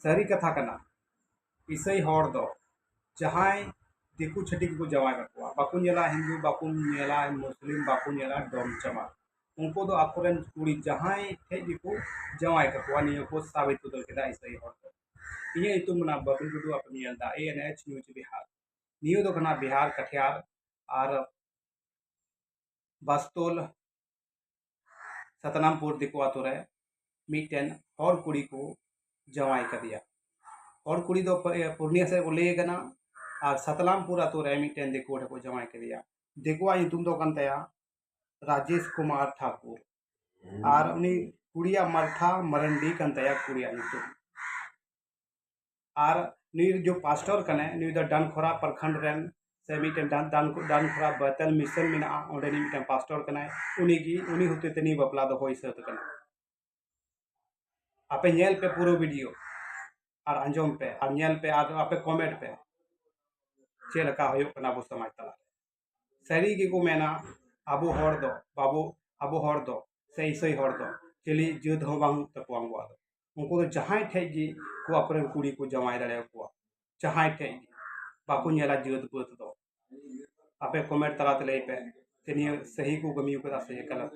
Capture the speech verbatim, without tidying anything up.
ᱥᱟᱹᱨᱤ ᱠᱟᱛᱷᱟ ᱠᱟᱱᱟ, ᱤᱥᱟᱹᱭ ᱦᱚᱲ ᱫᱚ ᱡᱟᱦᱟᱸᱭ ᱫᱤᱠᱩ ᱪᱷᱟᱹᱛᱤᱠ ᱜᱮᱠᱚ ᱡᱟᱶᱟᱭ ᱠᱟᱠᱚᱣᱟ, ᱵᱟᱠᱚ ᱧᱮᱞᱟ ᱦᱤᱱᱫᱩ, ᱵᱟᱠᱚ ᱧᱮᱞᱟ ᱢᱩᱥᱞᱤᱢ, ᱵᱟᱠᱚ ᱧᱮᱞᱟ ᱰᱚᱢ ᱪᱟᱢᱟᱨ, ᱩᱱᱠᱩ ᱫᱚ ᱟᱠᱚᱨᱮᱱ ᱠᱩᱲᱤ ᱡᱟᱦᱟᱸᱭ ᱴᱷᱮᱡ ᱜᱮᱠᱚ ᱡᱟᱶᱟᱭ ᱠᱟᱠᱚᱣᱟ᱾ ᱱᱤᱭᱟᱹ ᱠᱚ ᱥᱟᱵᱤᱛ ᱩᱛᱟᱹᱨ ᱠᱮᱫᱟ ᱤᱥᱟᱹᱭ ᱦᱚᱲ ᱫᱚ᱾ ᱤᱧᱟᱹᱜ ᱧᱩᱛᱩᱢ ᱠᱟᱱᱟ ᱵᱟᱵᱞᱩ ᱴᱩᱰᱩ, ᱟᱯᱮ ᱧᱮᱞ ᱮᱫᱟ ᱮ ᱮᱱ ᱮᱭᱤᱪ ᱱᱤᱭᱩᱡᱽ ᱵᱤᱦᱟᱨ᱾ ᱱᱤᱭᱟᱹ ᱫᱚ ᱠᱟᱱᱟ ᱵᱤᱦᱟᱨ ᱠᱟᱴᱷᱤᱭᱟᱨ ᱟᱨ ᱵᱟᱥᱛᱳᱞ ᱥᱟᱛᱱᱟᱢᱯᱩᱨ ᱫᱤᱠᱩ ᱟᱛᱳ ᱨᱮ ᱢᱤᱫᱴᱮᱱ ᱦᱚᱲ ᱠᱩᱲᱤ ᱠᱚ ᱡᱟᱶᱟᱭ ᱠᱟᱫᱮᱭᱟ᱾ ᱦᱚᱲ ᱠᱩᱲᱤ ᱫᱚ ᱯ-, ᱯᱩᱨᱱᱤᱭᱟ ᱥᱮᱫ ᱠᱚ ᱞᱟᱹᱭ ᱠᱟᱱᱟ, ᱟᱨ ᱥᱟᱛᱱᱟᱢᱯᱩᱨ ᱟᱛᱳ ᱨᱮ ᱢᱤᱫᱴᱮᱱ ᱫᱤᱠᱩ ᱴᱷᱮᱱ ᱠᱚ ᱡᱟᱶᱟᱭ ᱠᱟᱫᱮᱭᱟ᱾ ᱫᱤᱠᱩᱣᱟᱜ ᱧᱩᱛᱩᱢ ᱫᱚ ᱠᱟᱱ ᱛᱟᱭᱟ ᱨᱟᱡᱮᱥ ᱠᱩᱢᱟᱨ ᱴᱷᱟᱠᱩᱨ, ᱟᱨ ᱩᱱᱤ ᱠᱩᱲᱤᱭᱟᱜ ᱢᱟᱨᱛᱷᱟ ᱢᱟᱨᱟᱱᱰᱤ ᱠᱟᱱ ᱛᱟᱭᱟ ᱠᱩᱲᱤᱭᱟᱜ ᱧᱩᱛᱩᱢ᱾ ᱟᱨ ᱱᱩᱭ ᱡᱚ ᱯᱟᱥᱴᱚᱨ ᱠᱟᱱᱟᱭ, ᱱᱩᱭ ᱫᱚ ᱰᱟᱱᱠᱷᱚᱨᱟ ᱯᱨᱚᱠᱷᱚᱸᱰ ᱨᱮᱱ ᱥᱮ ᱢᱤᱫᱴᱮᱱ ᱰᱟᱱ-, ᱰᱟᱱ-, ᱰᱟᱱᱠᱷᱚᱨᱟ ᱵᱮᱛᱮᱞ ᱢᱤᱥᱚᱱ ᱢᱮᱱᱟᱜᱼᱟ, ᱚᱸᱰᱮᱱᱤᱡ ᱢᱤᱫᱴᱮᱱ ᱯᱟᱥᱴᱚᱨ ᱠᱟᱱᱟᱭ᱾ ᱩᱱᱤᱜᱮ, ᱩᱱᱤ ᱦᱚᱛᱮ ᱛᱮ ᱱᱩᱭ ᱵᱟᱯᱞᱟ ᱫᱚ ᱦᱩᱭ ᱥᱟᱹᱛ ᱠᱟᱱᱟ᱾ ᱟᱯᱮ ᱧᱮᱞ ᱯᱮ ᱯᱩᱨᱟᱹ ᱵᱷᱤᱰᱤᱭᱳ ᱟᱨ ᱟᱸᱡᱚᱢ ᱯᱮ ᱟᱨ ᱧᱮᱞ ᱯᱮ ᱟᱨ ᱟᱯᱮ ᱠᱚᱢᱮᱱᱴ ᱯᱮ ᱪᱮᱫ ᱞᱮᱠᱟ ᱦᱩᱭᱩᱜ ᱠᱟᱱᱟ ᱟᱵᱚ ᱥᱚᱢᱟᱡᱽ ᱛᱟᱞᱟᱨᱮ᱾ ᱥᱟᱹᱨᱤ ᱜᱮᱠᱚ ᱢᱮᱱᱟ ᱟᱵᱚ ᱦᱚᱲ ᱫᱚ ᱵᱟᱵᱚ, ᱟᱵᱚ ᱦᱚᱲ ᱫᱚ ᱥᱮ ᱤᱥᱟᱹᱭ ᱦᱚᱲ ᱫᱚ ᱪᱤᱞᱤ ᱡᱟᱹᱛ ᱦᱚᱸ ᱵᱟᱹᱱᱩᱜ ᱛᱟᱠᱚᱣᱟ ᱩᱱᱠᱩᱣᱟᱜ ᱫᱚ᱾ ᱩᱱᱠᱩ ᱫᱚ ᱡᱟᱦᱟᱸᱭ ᱴᱷᱮᱡ ᱜᱮ ᱠᱚ ᱟᱠᱚᱨᱮᱱ ᱠᱩᱲᱤ ᱠᱚ ᱡᱟᱶᱟᱭ ᱫᱟᱲᱮᱭᱟᱠᱚᱣᱟ, ᱡᱟᱦᱟᱸᱭ ᱴᱷᱮᱡ ᱜᱮ ᱵᱟᱠᱚ ᱧᱮᱞᱟ ᱡᱟᱹᱛ ᱯᱟᱹᱛ ᱫᱚ᱾ ᱟᱯᱮ ᱠᱚᱢᱮᱱᱴ ᱛᱟᱞᱟᱛᱮ ᱞᱟᱹᱭ ᱯᱮ ᱡᱮ ᱱᱤᱭᱟᱹ ᱥᱟᱹᱦᱤ ᱠᱚ ᱠᱟᱹᱢᱤ ᱠᱟᱫᱟ ᱥᱮ ᱜᱟᱞᱟᱛ᱾